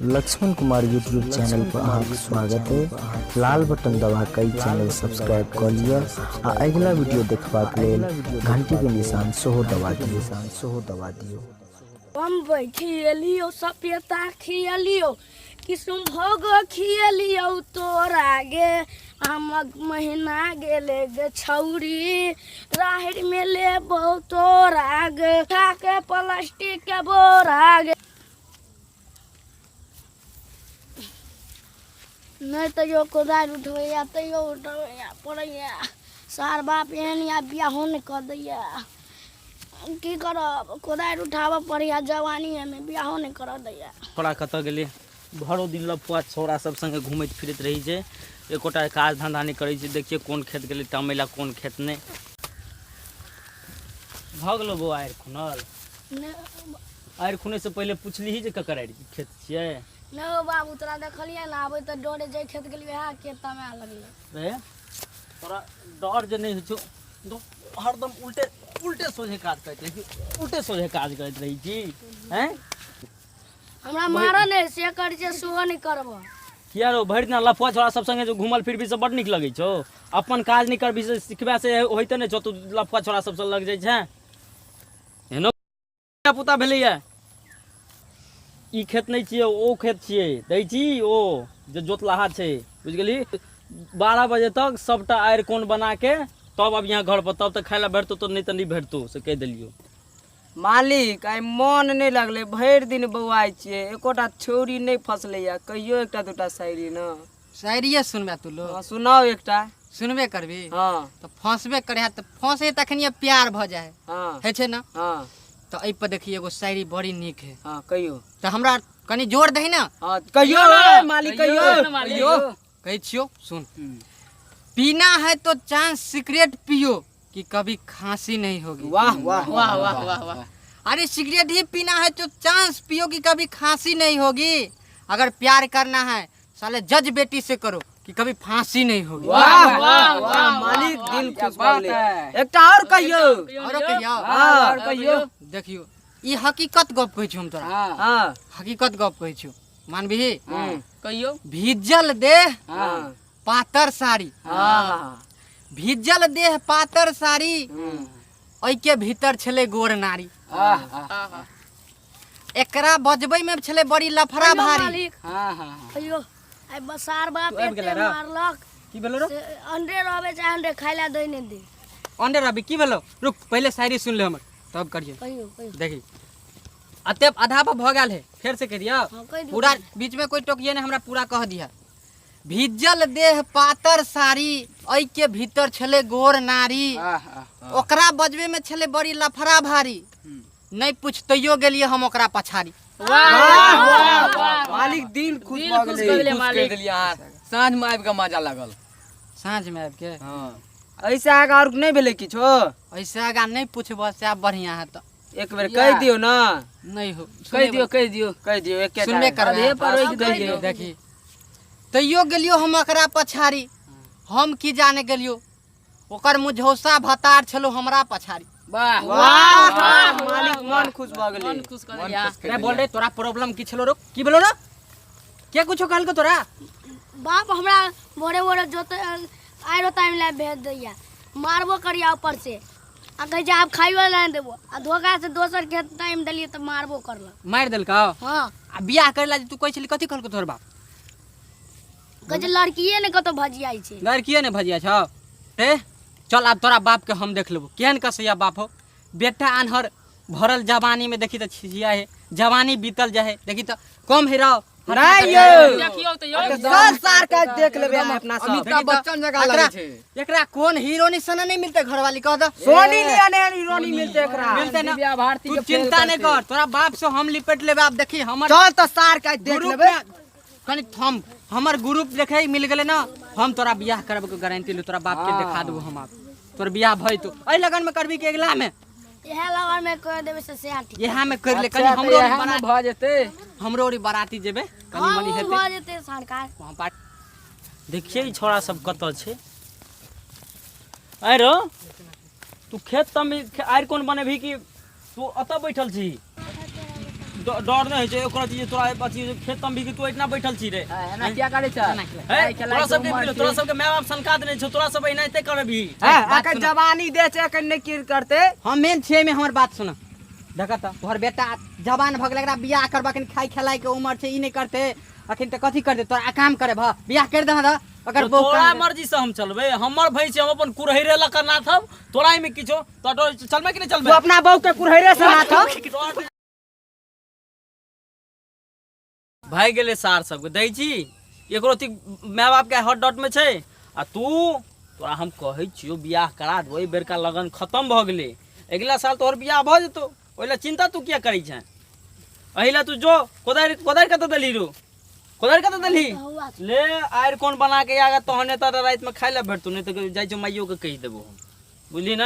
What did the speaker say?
Laxman Kumar YouTube channel पर अहाँके स्वागत है। लाल बटन दबा के चैनल सब्सक्राइब कऽ लिअ आ अगिला वीडियो देखबाक लेल घंटी के निशान सेहो दबा दियौ, सेहो दबा दियौ। बम्बई खियलियो, सपेता खियलियो, किशुनभोग खियलियो, तोरा गे आमक महीना गेले गे छौरी, राहरि में लेबौ तोरा गे, खा के प्लास्टिक के बोरा गे। नहि तैयो कोदारि उठबैया, तैयो उठबैया पड़ैया। सार बाप एहन या बियाहो नहि कऽ दैया, की करब? कोदारि उठाबऽ पड़ैया, जवानीमे बियाहो नहि करऽ दैया। छोड़ा कतऽ गेलै? भरो दिन लफुआ छौड़ा सब संगे घुमैत फिरैत रहै छै, एकोटा काज धन्धा नहि करै छै। देखियै कोन खेत गेलै तमेला, कोन खेत नहि। भऽ गेलौ बौआ आरि खुनल? आरि खुनैसँ पहिले पुछलिही जे ककर आरि खेत छियै? नहि हौ बाबू, तोरा देखलियै ने आबै तऽ डरे जाहि खेत गेलियै वएह खेत तमाए लगलै। रे तोरा डर जे नहि होइ छौ, तू हरदम उल्टे उल्टे सोझे काज करैत रहै छी, उल्टे सोझे काज करैत रहै छी। हैं हमरा मारऽ नहि से करै छै, सेहो नहि करबऽ। किया रो, भरि दिना लफुआ छोड़ा सब संगे जो घूमल फिरबी से बड नीक लगै छौ? अपन काज नहि करबी से सिखबे से होइते नहि छौ। तू लफुआ छोड़ा सबसँ लग जाइ छै। एहनो पुता भेलैया। ई खेत नहि छियै, ओ खेत छियै। दै छी ओ जे जोतलाहा छै, बुझि गेलही? 12 बजे तक सबटा आरि कोन बना के तब अब यहाँ घर पर, तब तऽ खाय लए भेटतौ तो, नहि तऽ नहि भेटतौ, से कहि देलियौ। मालिक, आइ मन नहि लगलै, भरि दिन बौआइ छियै, एकोटा छौरी नहि फसलैया। कहियो एकटा दूटा शायरी ने। शायरिए सुनबे तू लोग? हाँ, सुनाउ एकटा। सुनबे करबी? हाँ। तऽ फंसबे करे तऽ फंसे तखनिए प्यार भऽ जाए। हाँ। है छै ने? हाँ। तऽ एहि पर देखी एगो शायरी बड़ी नीक है। हाँ, कहियो। तऽ हमरा कनि जोर दही ने। हाँ, कहियो ए, मालिक, कहियो। कहियो कहै छियौ, सुन। पीना है तो चांस सिगरेट पियो कि कभी खांसी नहीं होगी। वाह वाह वाह वाह वाह वाह। अरे सिगरेट ही पीना है तो चांस पियो कि कभी खांसी नहीं होगी। अगर प्यार करना है साले जज बेटी से करो कि कभी फांसी नहीं होगी। वाह वाह वाह मालिक, दिल खुश भऽ गेलै। एकटा और कहियो। औरो कहियो? हाँ, और कहियो। देखियो, ई हकीकत गप कहै छी हम तोरा। हाँ। हकीकत गप कहै छी, मानबिही? कहियो। भीजल देह हाँ। पातर साड़ी। हाँ। भीजल देह पातर साड़ी, ओहिके भीतर छलै गोर नारी। एकरा बजबै में छलै बड़ी लफड़ा कहियो भारी। मालिक। हाँ हाँ हाँ। कहियो, आइ बसार बाप आबि गेलै एते रे? मारलक। की भेलो रो? से अंडे रहबे चाहे अंडे खाइ लए दै नहि दे। अंडे रवि की भेलो? रुक, पहिले शायरी सुन ले हमर, तब करिए। कहियो, कहियो। देखी, अते आधा पर भऽ गेल है, फेर से कह दिया। हाँ, कहि दियौ। पूरा बीच में कोई टोकिए नहीं, हमरा पूरा कह दिया। भीजल देह पातर साड़ी, एहि के भीतर छलै गोर नारी। ओकरा बजबे में छलै बड़ी लफड़ा भारी, नहीं पूछ तैयो गेलियै हम ओकरा पछाड़ी। मालिक, दिल खुश भऽ गेलै। मालिक देलियै अहाँ, साँझ में आबि कऽ मजा लागल। साँझ में आबि के? हाँ। ऐसे आगा और नहि भेलै किछो? ऐसे आगा नहीं पूछब से बढ़िया है। तो एक बेर कहि दियौ ने। नहीं हो। कहि दियौ, कहि दियौ। कहि दियौ एकेटा। सुनबे करबै। अधे पर रोकि दियौ। देखी, तैयो गेलियो हम ओकरा पछाड़ी, हम की जाने गेलियो ओकर मुझौसा भतार छलो हमरा पछाड़ी। वाह वाह वाह मालिक, मन खुश भऽ गेलै। खुश कऽ देलियै। रे बोल रे, तोरा प्रॉब्लम की छलो रो? की भेलो रो? के कुछो कहलको तोरा? बाप हमरा भोरे भोरे जोते आइरो टाइम लए भेज दैया, मारबो करिया ऊपर से, आ कहै छै आब खाइयो नहि देबो, आ धोखा से दोसर खेत टाइम देलियै तऽ मारबो करलक। मारि देलकौ? हाँ। आ बियाह करे ला जे तू कहै छली, कथी कहलको तोहर बाप? कहै छै लड़किए ने कतौ भजियाइ छै। लड़किए ने भजिया छौ? ए चल, आब तोरा बाप के हम देख लेबो केहन कसैया बाप हो। बेटा आन्हर भरल जवानी में देखी तऽ छिछिया है, जवानी बीतल जाए है, देखी तऽ कम है रहो। नहि यौ। देखियौ तऽ यौ। सब सार के देख लेबै हम अपना सब। अमिताभ बच्चन जकाँ लगै छै। एकरा कोन हीरोनी सन नहीं मिलते घरवाली, कह दो। सोनी लियन एहन हीरोनी मिलते एकरा। मिलते ना। दिव्या भारती तू के फेल चिंता नहीं करतै। कर, तोरा बाप से हम लिपट लेबै। आब देखी हमर चल तऽ सार के देख ग्रुप लेबै। में कनि थम, हमर ग्रुप देखे मिल गेलै ना, हम तोरा बियाह करब के गारंटी ले। तोरा बाप के देखा देबो हम। आब तोर बियाह भई तो एहि लगन में करबी कि अगला में? इएह लगन में कह देबै से सएह ठीक। इएह में कर ले कनि। अच्छा, तऽ हमरो इएह में बाराती भऽ जेतै। हमरो ओरी बाराती जेबै कनि हाँ, मनि ओ हेतै। भऽ जेतै सरकार। वहाँ पार्टी देखिए ई छोड़ा सब कतऽ छै। आइ रो, तू खेत तम आरि कोन बनेबही कि तू अतऽ बैठल छी? डर नहि होइ छै ओकरा चीज तोरा अथी खेत में भी तू एतना बैठल छी रे। एना किया करै छ? हे, तोरा सबके मिलो, तोरा सबके माय बाप सनका देने छौ, तोरा सब एनाहिते करबही। अखन जवानी दे छै, अखन नहि की करते। हम मेन छियै में हमर बात सुन। देख त तोहर बेटा जवान भऽ गेलै, एकरा बियाह करबा, अखन खाइ खेलाइ के उमर छै, ई नहि करते अखन तऽ कथी करते? तोरा काम करे भ बियाह कर दह अगर तो बहू तोरा काम- मर्जी से हम चलबै, हमर भैंस छै, हम अपन कुरहैरे लऽ कऽ नाथब। तोरा एहिमे किछो तोरा डर चलबै कि नहि तू चलबै? अपना बहू के कुरहैरे से नाथब। भागि गेलै सार सबके दै छी, एको रत्ती माय बापके हट डट में छै। आ तू तोरा हम कहै छियौ बियाह करा देबौ, एहि बेरका लगन खतम भऽ गेलै, अगिला साल तोहर बियाह भऽ जेतौ, ओहि लए चिन्ता तू किया करै छें? एहि लए तू जो कोदारि, कोदारि कतऽ देलही रो? कोदारि कतऽ देलही? ले आरि कोन बना के आगा, तहने तोरा रातिमे खाइ लए भेटतौ, नहि तऽ जाइ छियौ माइयोके कहि देबौ हम, बुझली ने?